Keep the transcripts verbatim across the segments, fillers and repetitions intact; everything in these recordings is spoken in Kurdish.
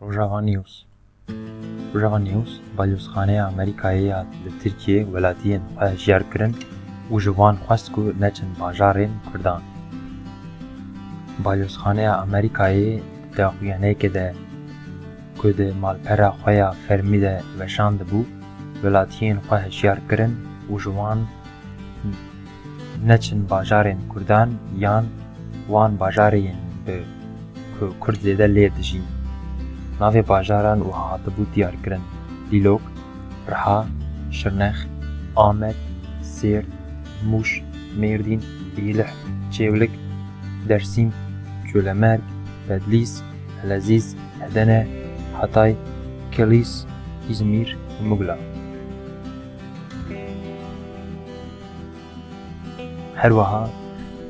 Rojava News. Rojava News, balyozxaneya Amerîkayê ya li Tirkiyê welatiyên xwe hişyar kirin û ji wan xwest ku neçin bajarên Kurdan. Balyozxaneya Amerîkayê di daxuyaniyekê de ku di malpera xwe ya fermî de veşandibû, welatiyên xwe hişyar kirin û ji wan neçin bajarên Kurdan yan wan bajarê yên bi ku Kurd zêde lê dijîn. Navê bajaran wiha hatibû diyarkirin: Dîlok, Riha, Şirnex, Amed, Sêrt, Mûş, Mêrdîn, Îlih, Çêwlik, Dersîm, Colemêrg, Bedlîs, Elezîz, Edene, Hatay, Kilîs, Îzmîr û Mugla. Her wiha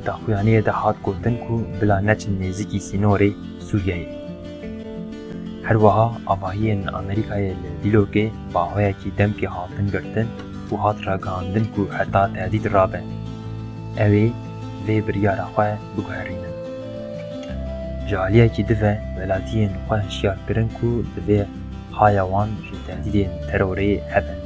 daxuyaniyê de hat gotin ku bila neçin nêzîkî sînorê Sûriyeyê. Her wiha avahiyên Amerîkayê li Dîlokê bi awayekî demkê hatin girtin û hat ragihandin ku heta tehdîd rabe, ew ê vê biryara xwe biguherînin. Ji aliyekî din ve welatiyên xwe hişyar kirin ku divê haya wan ji tehdîdên terorê hebin.